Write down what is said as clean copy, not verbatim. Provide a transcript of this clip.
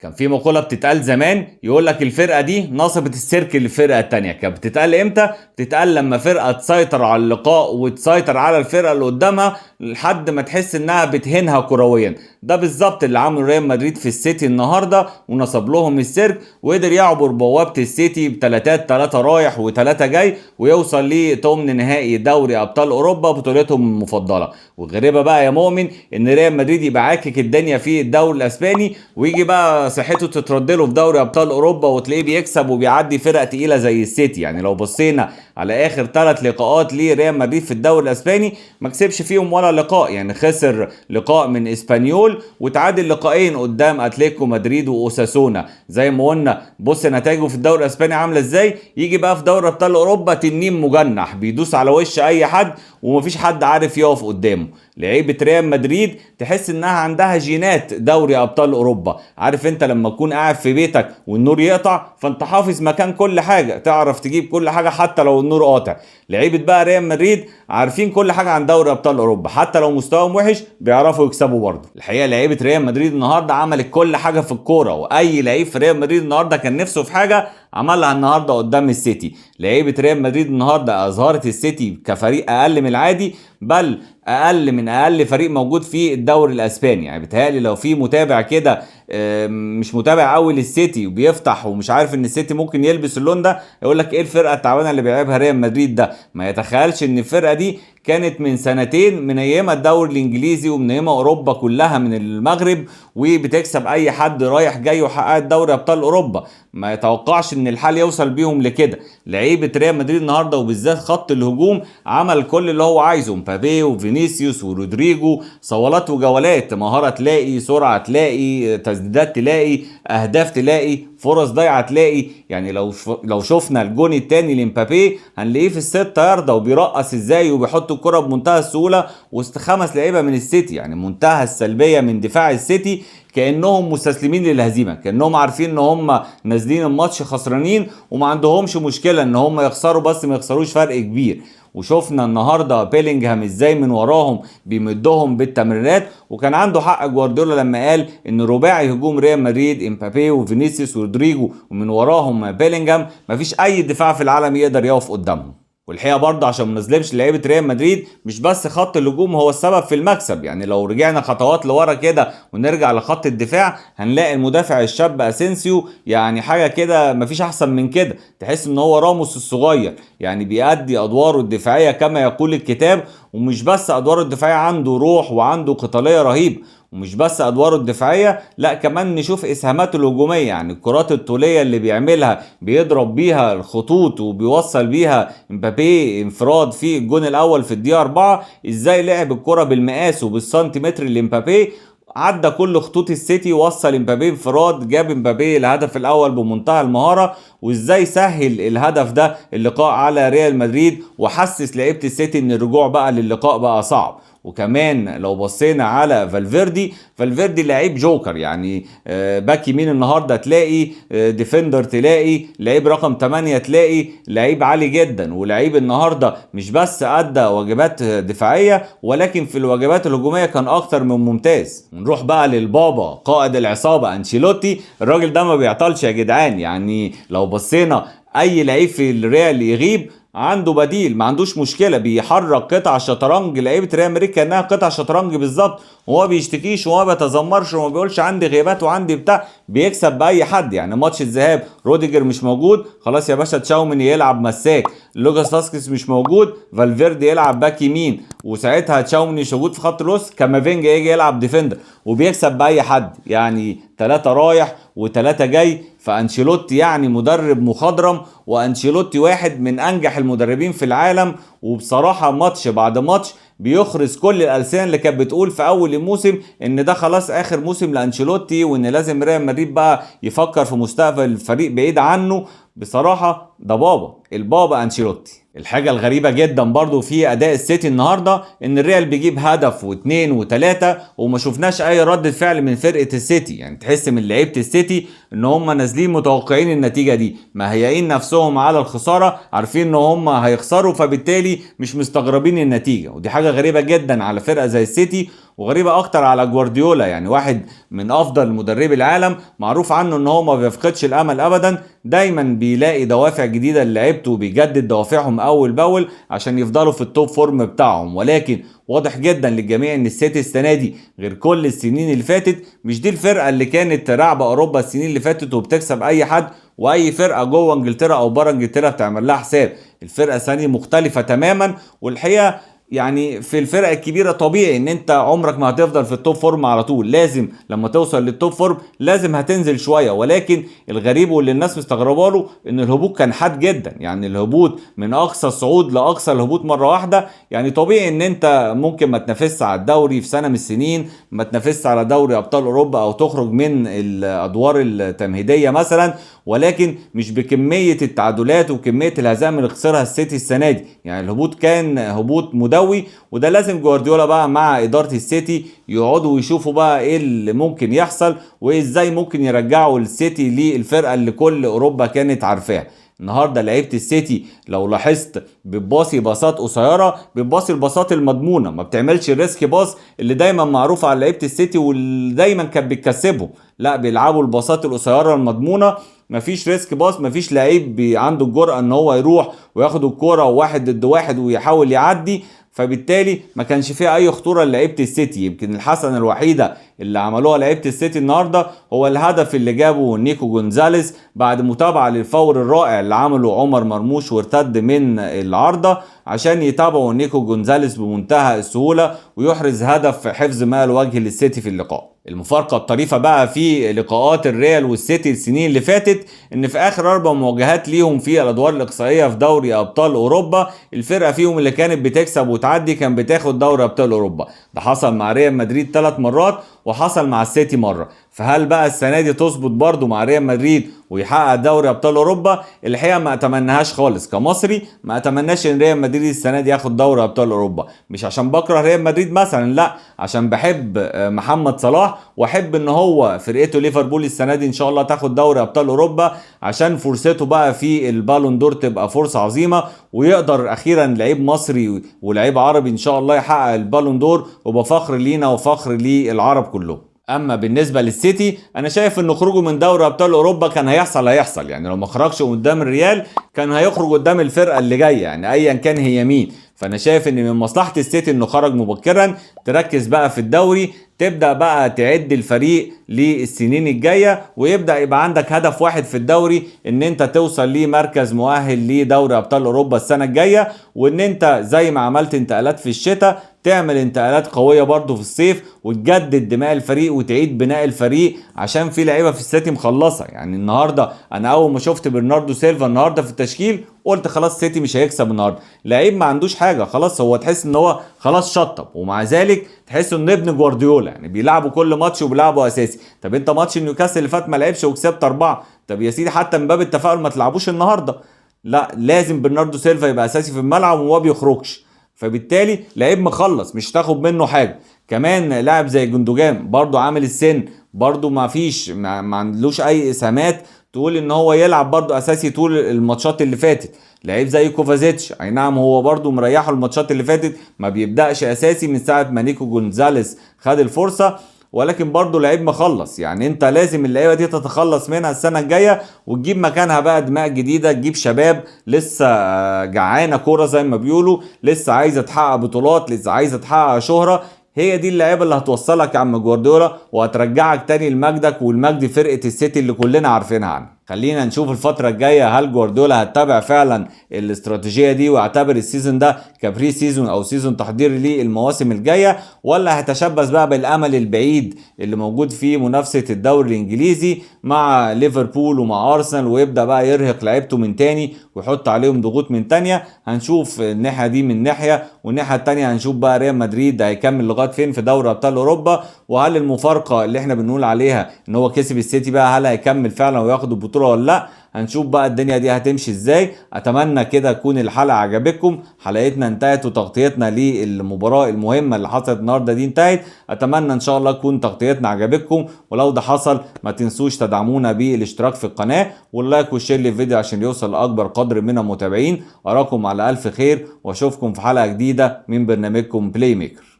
كان في مقولة بتتقال زمان، يقول لك الفرقة دي نصبت السيرك للفرقة التانية. كانت بتتقال امتى؟ بتتقال لما فرقة تسيطر على اللقاء وتسيطر على الفرقة اللي قدامها لحد ما تحس انها بتهينها كرويا. ده بالظبط اللي عمله ريال مدريد في السيتي النهارده، ونصب لهم السيرك وقدر يعبر بوابة السيتي بثلاثات، 3 رايح و3 جاي، ويوصل لثمن نهائي دوري ابطال اوروبا بطولتهم المفضلة. والغريبة بقى يا مؤمن ان ريال مدريد يبقى عاكك الدنيا في الدوري الاسباني، ويجي بقى صحته تتردله في دوري ابطال اوروبا وتلاقيه بيكسب وبيعدي فرق تقيلة زي السيتي. يعني لو بصينا على اخر 3 لقاءات لريال مدريد في الدوري الاسباني ما كسبش فيهم ولا لقاء، يعني خسر لقاء من اسبانيول وتعادل لقاءين قدام اتلتيكو مدريد واوساسونا. زي ما قلنا بص نتائجه في الدوري الاسباني عامله ازاي، يجي بقى في دوري ابطال اوروبا تنين مجنح بيدوس على وش اي حد ومفيش حد عارف يقف قدامه. لعيبة ريال مدريد تحس انها عندها جينات دوري ابطال اوروبا. عارف انت لما تكون قاعد في بيتك والنور يقطع فانت حافظ مكان كل حاجة، تعرف تجيب كل حاجة حتى لو النور قاطع. لعيبة بقى ريال مدريد عارفين كل حاجة عن دوري ابطال اوروبا، حتى لو مستواهم وحش بيعرفوا يكسبوا برضه. الحقيقة لعيبة ريال مدريد النهارده عملت كل حاجة في الكورة، واي لعيب في ريال مدريد النهارده كان نفسه في حاجة عملها النهارده قدام السيتي. لعيبة ريال مدريد النهارده اظهرت السيتي كفريق اقل من العادي، بل اقل من اقل فريق موجود في الدوري الاسباني. يعني بيتهيألي لو في متابع كده مش متابع قوي للسيتي وبيفتح ومش عارف ان السيتي ممكن يلبس اللون ده، يقول لك ايه الفرقة التعبانة اللي بيلعبها ريال مدريد ده. ما يتخيلش ان الفرقة دي كانت من سنتين منيمه الدوري الانجليزي ومنيمه اوروبا كلها من المغرب، وبتكسب اي حد رايح جاي وحققت دوري ابطال اوروبا. ما يتوقعش ان الحال يوصل بيهم لكده. لعيبة ريال مدريد النهارده وبالذات خط الهجوم عمل كل اللي هو عايزه، مبابي وفينيسيوس ورودريجو، صولات وجولات، مهارة تلاقي، سرعة تلاقي، تسديدات تلاقي، اهداف تلاقي، فرص ضايعة تلاقي. يعني لو شفنا الجون الثاني لمبابي هنلاقيه في الستة يارده وبيرقص ازاي وبيحط الكره بمنتهى السهولة وسط 5 لعيبة من السيتي. يعني منتهى السلبية من دفاع السيتي، كانهم مستسلمين للهزيمه، كانهم عارفين ان هم نازلين الماتش خسرانين وما عندهمش مشكلة ان هم يخسروا، بس ما يخسروش فرق كبير. وشفنا النهارده بيلينجهام ازاي من وراهم بيمدهم بالتمريرات، وكان عنده حق جوارديولا لما قال ان رباعي هجوم ريال مدريد امبابي وفينيسيوس ورودريجو ومن وراهم بيلينجهام مفيش اي دفاع في العالم يقدر يقف قدامهم. والحقيقة برضه عشان ما نظلمش لعيبة ريال مدريد، مش بس خط الهجوم هو السبب في المكسب. يعني لو رجعنا خطوات لورا كده ونرجع لخط الدفاع هنلاقي المدافع الشاب اسينسيو يعني حاجة كده مفيش احسن من كده، تحس ان هو راموس الصغير، يعني بيأدي ادواره الدفاعية كما يقول الكتاب. ومش بس ادواره الدفاعية، عنده روح وعنده قتالية رهيبة. ومش بس ادواره الدفاعية، لا كمان نشوف اسهاماته الهجومية، يعني الكرات الطوليه اللي بيعملها بيضرب بيها الخطوط وبيوصل بيها امبابي انفراد في الجون الاول في الدقيقة 4. ازاي لعب الكره بالمقاس وبالسنتيمتر لامبابي، عدى كل خطوط السيتي، وصل امبابي انفراد، جاب امبابي الهدف الاول بمنتهى المهارة. وازاي سهل الهدف ده اللقاء على ريال مدريد وحسس لعيبة السيتي ان الرجوع بقى للقاء بقى صعب. وكمان لو بصينا على فالفيردي، فالفيردي لعيب جوكر، يعني باك يمين النهارده تلاقي، defender تلاقي، لعيب رقم 8 تلاقي، لعيب عالي جدا. ولعيب النهارده مش بس ادى واجبات دفاعية، ولكن في الواجبات الهجومية كان اكتر من ممتاز. ونروح بقى للبابا قائد العصابة انشيلوتي، الراجل ده ما بيعطلش يا جدعان. يعني لو بصينا اي لعيب في الريال يغيب عنده بديل، ما عندوش مشكلة، بيحرك قطع شطرنج. لعيبة ريال مدريد كانها قطع شطرنج بالظبط، وهو بيشتكيش وهو بيتذمرش وما بيقولش عندي غيابات وعندي بتاع، بيكسب باي حد. يعني ماتش الذهاب روديجر مش موجود، خلاص يا باشا تشاوميني يلعب مساك، لوكاس فاسكيز مش موجود، فالفيردي يلعب باك يمين، وساعتها تشاوميني مش موجود في خط الوسط، كامافينجا يجي يلعب defender، وبيكسب باي حد. يعني 3 رايح و3 جاي. فانشيلوتي يعني مدرب مخضرم، وانشيلوتي واحد من انجح المدربين في العالم. وبصراحة ماتش بعد ماتش بيخرس كل الألسنة اللي كانت بتقول في أول الموسم إن ده خلاص آخر موسم لأنشيلوتي، وإن لازم ريال مدريد بقى يفكر في مستقبل الفريق بعيد عنه. بصراحة ده بابا، البابا أنشيلوتي. الحاجة الغريبة جدا برضو في أداء السيتي النهاردة إن الريال بيجيب هدف 2 و3 وما شفناش أي ردة فعل من فرقة السيتي. يعني تحس من لعيبة السيتي إن هم نازلين متوقعين النتيجة دي، مهيئين نفسهم على الخسارة، عارفين إن هم هيخسروا، فبالتالي مش مستغربين النتيجة. ودي حاجة غريبة جدا على فرقة زي السيتي. وغريبة اكتر على جوارديولا، يعني واحد من افضل مدربي العالم، معروف عنه ان هو ما بيفقدش الامل ابدا، دايما بيلاقي دوافع جديدة لعيبته وبيجدد دوافعهم اول باول عشان يفضلوا في ال top form بتاعهم. ولكن واضح جدا للجميع ان السيتي السنة دي غير كل السنين اللي فاتت، مش دي الفرقة اللي كانت راعبه اوروبا السنين اللي فاتت وبتكسب اي حد واي فرقه جوه انجلترا او بره انجلترا بتعمل لها حساب. الفرقة السنة دي مختلفة تماما، والحقيقة يعني في الفرق الكبيرة طبيعي ان انت عمرك ما هتفضل في ال top form على طول، لازم لما توصل لل top form لازم هتنزل شوية. ولكن الغريب واللي الناس مستغربه له ان الهبوط كان حاد جدا، يعني الهبوط من اقصى الصعود لاقصى الهبوط مرة واحدة. يعني طبيعي ان انت ممكن ما تنافسش على الدوري في سنة من السنين، ما تنافسش على دوري ابطال اوروبا او تخرج من الادوار التمهيدية مثلا، ولكن مش بكمية التعادلات وكمية الهزائم اللي خسرها السيتي السنة دي. يعني الهبوط كان هبوط مدوي، وده لازم جوارديولا بقى مع ادارة السيتي يقعدوا ويشوفوا بقى ايه اللي ممكن يحصل وازاي ممكن يرجعوا السيتي للفرقة اللي كل اوروبا كانت عارفاها. النهارده لعيبة السيتي لو لاحظت بتباصي باصات قصيرة، بتباصي الباصات المضمونه، ما بتعملش ال risk pass اللي دايما معروفة على لعيبة السيتي واللي دايما كانت بتكسبهم، لا بيلعبوا الباصات القصيرة المضمونه، مفيش risk pass، مفيش لعيب عنده الجرأة ان هو يروح وياخد الكورة واحد ضد واحد ويحاول يعدي، فبالتالي ما كانش فيها اي خطورة لعيبة السيتي. يمكن الحسنة الوحيدة اللي عملوها لعيبة السيتي النهارده هو الهدف اللي جابه نيكو جونزاليس بعد متابعه للفور الرائع اللي عمله عمر مرموش وارتد من العارضة عشان يتابعوا نيكو جونزاليس بمنتهى السهولة ويحرز هدف حفظ ماء الوجه للسيتي في اللقاء. المفارقة الطريفة بقى في لقاءات الريال والسيتي السنين اللي فاتت ان في اخر 4 مواجهات ليهم في الادوار الاقصائية في دوري ابطال اوروبا الفرقة فيهم اللي كانت بتكسب وتعدي كان بتاخد دوري ابطال اوروبا. ده حصل مع ريال مدريد 3 مرات وحصل مع السيتي مرة. فهل بقى السنة دي تظبط برضو مع ريال مدريد ويحقق دوري ابطال اوروبا؟ الحقيقة ما اتمناهاش خالص كمصري، ما اتمناش ان ريال مدريد السنة دي ياخد دوري ابطال اوروبا، مش عشان بكره ريال مدريد مثلا، لا عشان بحب محمد صلاح واحب ان هو فرقته ليفربول السنة دي ان شاء الله تاخد دوري ابطال اوروبا عشان فرصته بقى في البالون دور تبقى فرصة عظيمة، ويقدر اخيرا لعيب مصري ولعيب عربي ان شاء الله يحقق البالون دور، وبفخر فخر لينا وفخر للعرب كلهم. اما بالنسبة للسيتي انا شايف ان خروجه من دوري ابطال اوروبا كان هيحصل، يعني لو ما خرجش قدام الريال كان هيخرج قدام الفرقة اللي جاية، يعني ايا كان هي مين. فانا شايف ان من مصلحة السيتي انه خرج مبكرا، تركز بقى في الدوري، تبدا بقى تعد الفريق للسنين الجاية، ويبدا يبقى عندك هدف واحد في الدوري ان انت توصل لمركز مؤهل لدوري ابطال اوروبا السنة الجاية، وان انت زي ما عملت انتقالات في الشتاء تعمل انتقالات قوية برضو في الصيف وتجدد دماء الفريق وتعيد بناء الفريق، عشان في لعيبة في السيتي مخلصة. يعني النهارده انا اول ما شفت برناردو سيلفا النهارده في التشكيل قلت خلاص السيتي مش هيكسب النهارده، لعيب ما عندوش حاجة خلاص، هو تحس ان هو خلاص شطب، ومع ذلك تحس انه ابن جوارديولا، يعني بيلعبوا كل ماتش وبيلعبوا اساسي. طب انت ماتش نيوكاسل اللي فات ما لعبش وكسبت 4، طب يا سيدي حتى من باب التفاؤل ما تلعبوش النهارده، لا لازم برناردو سيلفا يبقى اساسي في الملعب وما بيخرجش، فبالتالي لعيب مخلص مش تاخد منه حاجة. كمان لاعب زي جندوجان برضو عامل السن، برضو ما فيش ما عندلوش اي اسهامات تقول ان هو يلعب برضو اساسي طول الماتشات اللي فاتت. لعيب زي كوفازيتش اي نعم هو برضو مريحه الماتشات اللي فاتت، ما بيبداش اساسي من ساعة ما نيكو جونزاليس خد الفرصة، ولكن برضو لعيب مخلص. يعني انت لازم اللعيبة دي تتخلص منها السنة الجاية وتجيب مكانها بقى دماء جديدة، تجيب شباب لسه جعانة كورة زي ما بيقولوا، لسه عايزه تحقق بطولات، لسه عايزه تحقق شهره. هي دي اللعيبة اللي هتوصلك يا عم جوارديولا وهترجعك تاني لمجدك والمجد فرقه السيتي اللي كلنا عارفينها عنها. خلينا نشوف الفترة الجاية هل جوارديولا هتتابع فعلا الاستراتيجية دي ويعتبر ال season ده ك pre-season او season تحضيري للمواسم الجاية، ولا هتشبث بقى بالامل البعيد اللي موجود في منافسة الدوري الانجليزي مع ليفربول ومع ارسنال، ويبدأ بقى يرهق لعيبته من تاني ويحط عليهم ضغوط من تانية. هنشوف الناحية دي من ناحية، والناحية التانية هنشوف بقى ريال مدريد هيكمل لغاية فين في دوري ابطال اوروبا، وهل المفارقة اللي احنا بنقول عليها ان هو كسب السيتي بقى هل هيكمل فعلا وياخد البطولة ولا لا. هنشوف بقى الدنيا دي هتمشي ازاي. اتمنى كده تكون الحلقة عجبتكم، حلقتنا انتهت وتغطيتنا للمباراة المهمة اللي حصلت النهارده دي انتهت. اتمنى ان شاء الله تكون تغطيتنا عجبتكم، ولو ده حصل ما تنسوش تدعمونا بالاشتراك في القناة وال like وال share للفيديو عشان يوصل لاكبر قدر من المتابعين. اراكم على الف خير واشوفكم في حلقة جديدة من برنامجكم Playmaker.